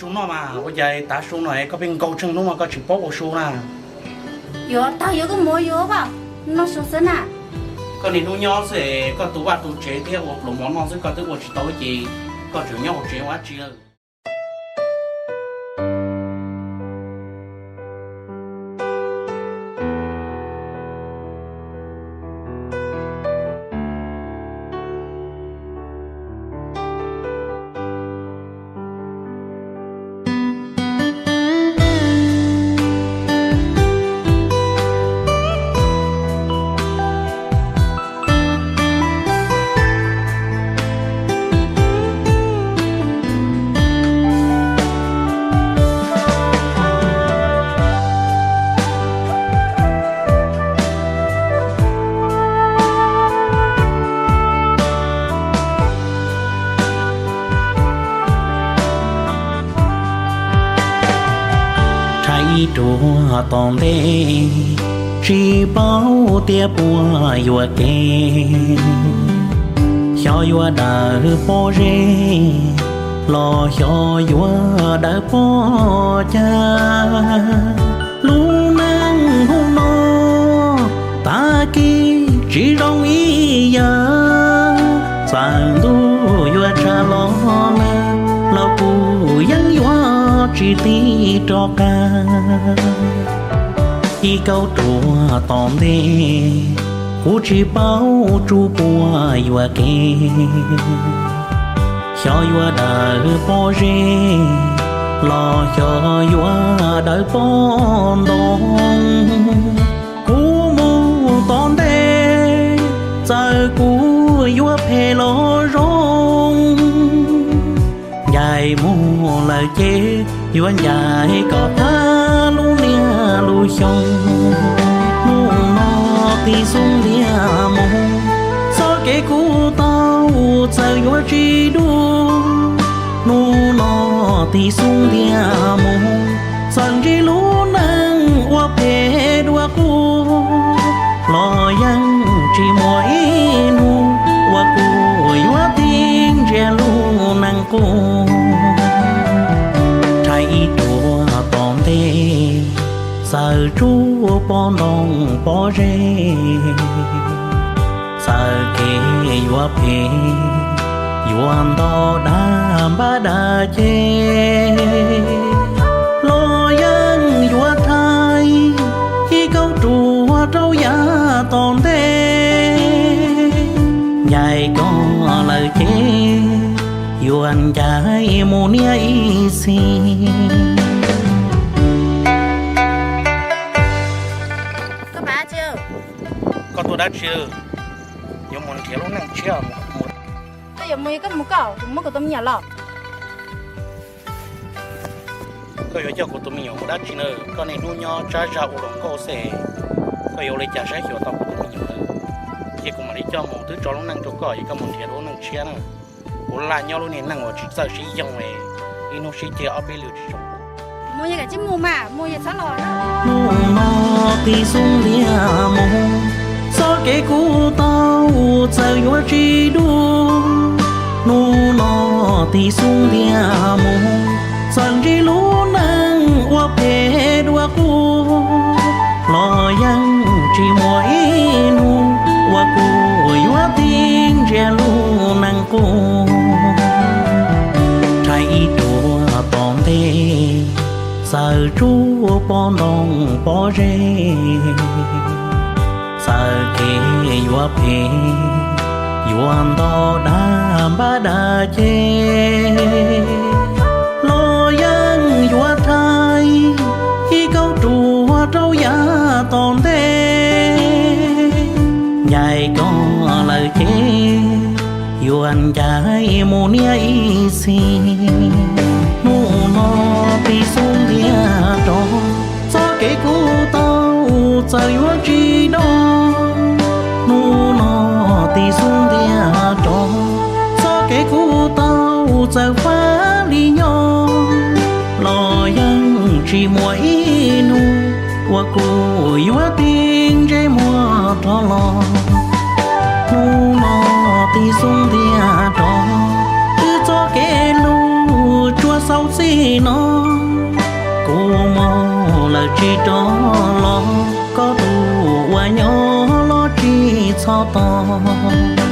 Su noj mas, ua cas tav su no koj pheej nkaus tsheej hnub mas koj tsis paub ua su na? Yuav tag yuav koj mus yuav vaj, noj su xwb na. Koj niaj hnub nyob xwb, koj tu vaj tu tsev thiab ua pluas mov noj xwb koj twb ua tsis tau ces koj tseem nyob hauv tsev ua dab tsi lawm? Rhais ib ruam tom ntej, tsis paub tias puas yuam kev. Xyov yuav dawm pob zeb los xyov yuav dawm pob cag. Lub neej hnub no tag kis tsis zoo ib yam. Txawm ntuj yuav tsa los na, los kuv yeej yuav tsis tig rov qab. Ib kauj ruam tom ntej, kuv tsis paub tsuas puas yuam kev. Xyov yuav dawm pob zeb los xyov yuav dawm pob ntoo. Kuv mus tom ntej, txawm kuv yuav phem los zoo, ncaim mus lawm ces yuav ncaim kom tag lub niaj lub xyoo. Hnub no tig xub ntiag mus, txoj kev kuv tau txawm yuav tsis dua. Hnub no tig xub ntiag mus, txawm ntsib lub neej ua phem dua kuv, los yeej tsis muaj ib hnub uas kuv yuav tig ntsia lub neej qub. Rhais ib ruam tom ntej, txawm tsuas pob ntoo pob zeb. Txawm kev yuav phem, yuav nto dag npab dag ceg, los yeej yuav rhais ib kauj ruam rau yav tom ntej. Ncaim koj lawm ces yuav ncaim mus niaj ib txhis. Koj tuaj dab tsi? Yuav mus nrhiav lub neej tshiab. Koj yuav mus, koj mus koj, kuv muab kuv tus me nyuam los. Koj yuav coj kuv tus me nyuam mus dab tsi na? Koj niaj hnub nyob tsab zaj ua luam nkauj xwb, koj yuav ua li cas saib xyuas tau kuv tus me nyuam lawm, ces kuv mam li coj mus. Twb tso lub neej rau koj es koj mus nrhiav lub neej tshiab na. Kuv laj nyob lub niag neej uas tsis txawj sib yoog, ib hnub sib ceg ob peb lwm tsis zoo. Mus, yog kam tsis mus mas mus, yog txhob los. Hnub no tig xub ntiag mus, txoj kev kuv tau txawm yuav tsis dua. Hnub no tig xub ntiag mus, txawm ntsib lub neej ua phem dua kuv, los yeej tsis muaj ib hnub uas kuv yuav tig ntsia lub neej qub. Rhais ib ruam tom ntej, txawm tsuas pob ntoo pob zeb. Txawm kev yuav phem, yuav nto dag npab dag ceg, los yeej yuav rhais ib kauj ruam rau yav tom ntej. Ncaim koj lawm ces yuav ncaim mus niaj ib txhis. Hnub no tig xub ntiag rov, txoj kev kuv tau txawm yuav tsis dua. Hnub no tig xub ntiag rov, txoj kev kuv tau txawm faj li nyob, los yeej tsis muaj ib hnub uas kuv yuav tig ntsej muag rov los. Hnub no tig xub ntiag rov, wb txoj kev hlub tsuas Xauv txij no kuv mus lawm tsis rov los, koj tus uas nyob los tsis txhob tos.